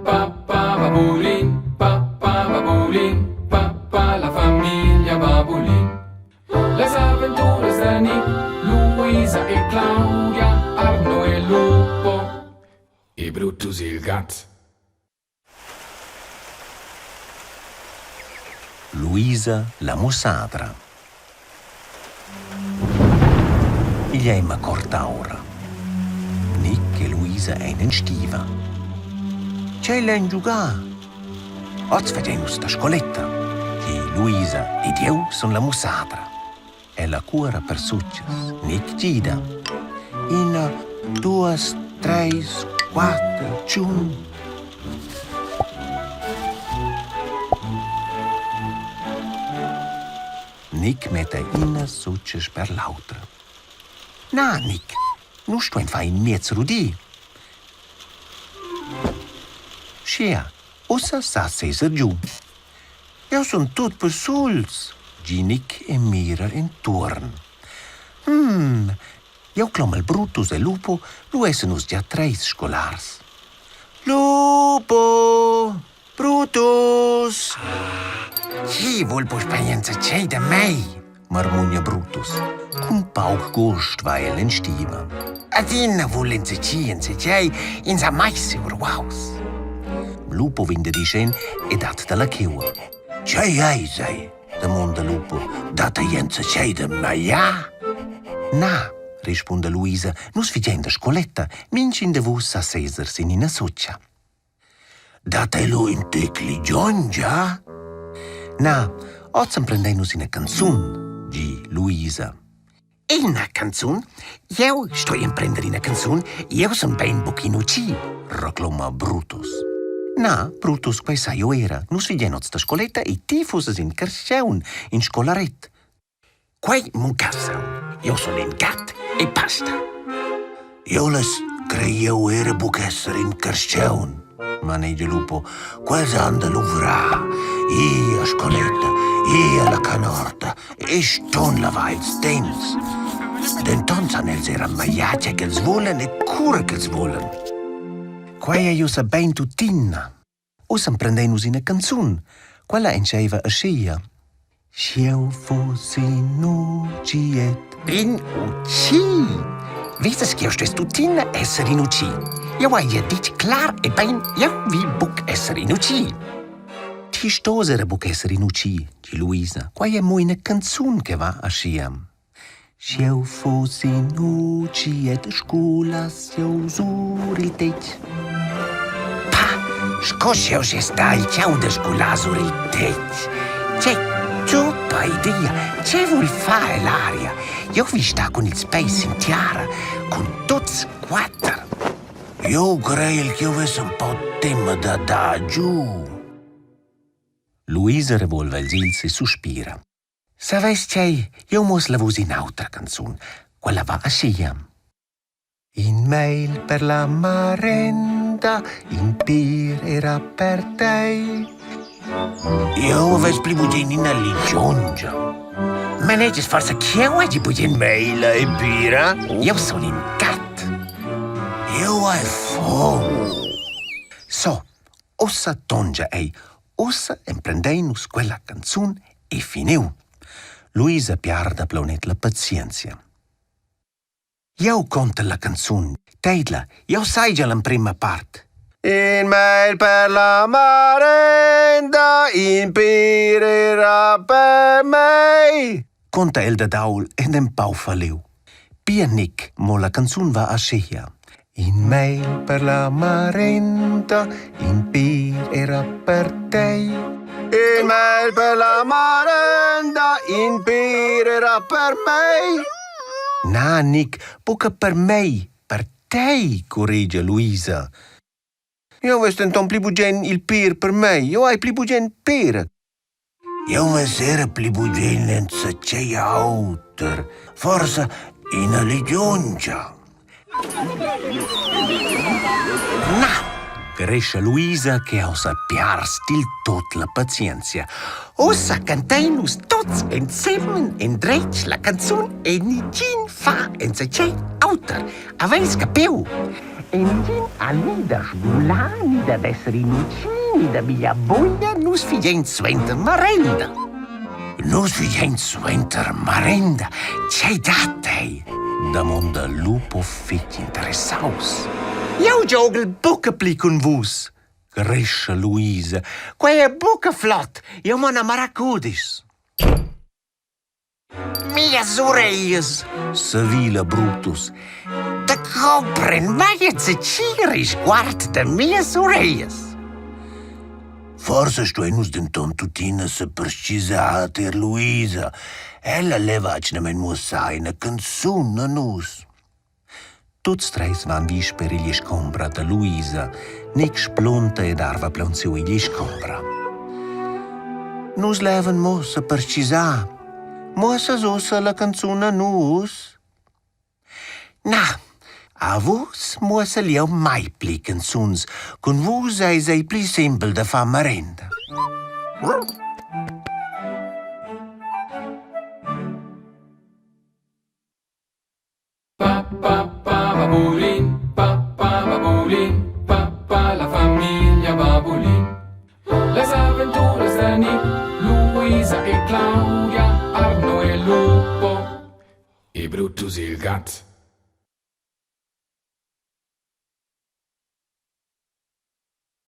pa pa babulin, pa pa babulin, pa pa la famiglia Babulin. Las aventuras da Nick, Luisa e Claudia, Arno e Lupo e Brutus il gat. Luisa la mussadra. Igl ei macort'aura. Nic e Luisa ein en stiva. Tgei lein giugar? Oz fagein nus da scoletta, di Luisa ed jeu sun la mussadra. Ella cuora per sutgas, Nic gida. Ina, duas, treis, quater, tschun. Nic metta ina sutga sper l'autra. Na, Nic, nus stuein far in miez rudi. Schia, ussa sa seser giu. Jeu sun tut persuls, gi Nic e mira entuorn. Hmm, jeu clomel Brutus e Lupo, lu essan nus gia treis scolars. Lupo! Brutus! Chi vul puspei enzatgei da mei? marmugna Brutus. Cun pauc gust va el en stiva. Adina vul enzatgi enzatgei, ins ha mai siu ruaus. Lupo vegn da dischent e dat dalla cheua. Tgei eis ei? damonda Lupo. Dat ei enzatgei da magliar? Na, rispunda Luisa, nus figein da scoletta, mintgin da vus sa seser sin ina sutga. Dat ei lu in tec ligiongia? Na, oz emprendein nus ina canzun, di Luisa. Ina canzun? Jeu stoi emprender ina canzun, jeu sun bein buc in utschi, recloma Brutus. Na, Brutus, quei sai jeu era. Nus figein oz da scoletta e ti fusses in carstgaun, in scolaret. Quei muncass aunc. Jeu sun in gat e basta. Jeu less crei jeu era buc esser in carstgaun, manegia Lupo. Quels han da luvrar, ir a scoletta, ir alla canorta e ston lavar ils dents. Denton san els era magliar tgei ch'els vulan e cura ch'els vulan. Quei ei ussa bein tuttina. Ussa emprendein nus ina canzun. Quella entscheiva aschia. Sch'jeu fuss in utschiet. In utschi? Vesas ch'jeu stess tuttina esser in utschi. Jeu hai gia ditg clar e bein, jeu vi buc esser in utschi. Ti stos era buc esser in utschi, di Luisa. Quei è mo ina canzun che va aschia. Sch'jeu fuss in utschi ed sculass jeu sur il tetg. Pa, sco sch'jeu sche sta il tgau da sgular sur il tetg. Tgei tuppa idea, tgei vul far ell'aria? Jeu vi star cun ils peis sin tiara, cun tuts quater. Jeu creiel ch'jeu vess empau tema da dar giu. Luisa revolva ils îls e suspira. Saveis tgei, jeu muoss la vus in'autra canzun. Quella va aschia. In meil per la marenda, in pir era per tei. Jeu havess pli bugen ina ligiongia. Manegias forsa ch'jeu hagi bugen meila e pira? Jeu sun in gat. Jeu hai fom. So, ussa tongia ei. Ussa emprendein nus quella canzun e finiu. Luisa piarda plaunet la pazienzia. Jeu contel la canzun. Teidla, jeu sai gia l'emprema part. In meil per la marenda, in pir era per mei, conta el dad aul ed empau falliu. Pia Nick, mo la canzun va aschia. In meil per la marenda, in pir era per tei. In meil per la marenda, in pir era per mei. Na, Nick, buca per mei, per tei, curregia Luisa. Jeu vess denton pli bugen il pir per mei, jeu hai pli bugen pera. Jeu vess era pli bugen enzatgei auter, forsa ina ligiongia. Na, grescha Luisa che ha ussa piars dil tut la pazienzia. Ussa cantein nus tuts ensemen endretg la canzun e nigin fa enzatgei auter. Haveis capiu? Engin ha ni da sgular ni dad esser in utschi ni da migliar buglia, nus figein suenter marenda. Nus figein suenter marenda, tgei dat ei? damonda Lupo fetg interessaus. Jeu giogel buca pli cun vus, grescha Luisa. Quei è buca flot, jeu mon a Maracudis. Mias ureglias, sevila Brutus, da compren mai enzatgi risguard da mias ureglias. Forsa stuein nus denton tuttina seperstgisar tier Luisa. Ella leva atgnamein muossar ina canzun a nus. Tuts treis van vi sper igl isch-combra da Luisa. Nic splunta ed arva plaunsiu igl isch-combra. Nus levan mo seperstgisar. Muossas ussa la canzun a nus? Na, a vus muossel jeu mai pli canzuns. Cun vus eis ei pli sempel da far marenda. Pa pa pa babulin, pa pa babulin, pa pa la famiglia Babulin. Las aventuras da Nick, Luisa e Claudia, Arno e Lupo e Brutus il gat.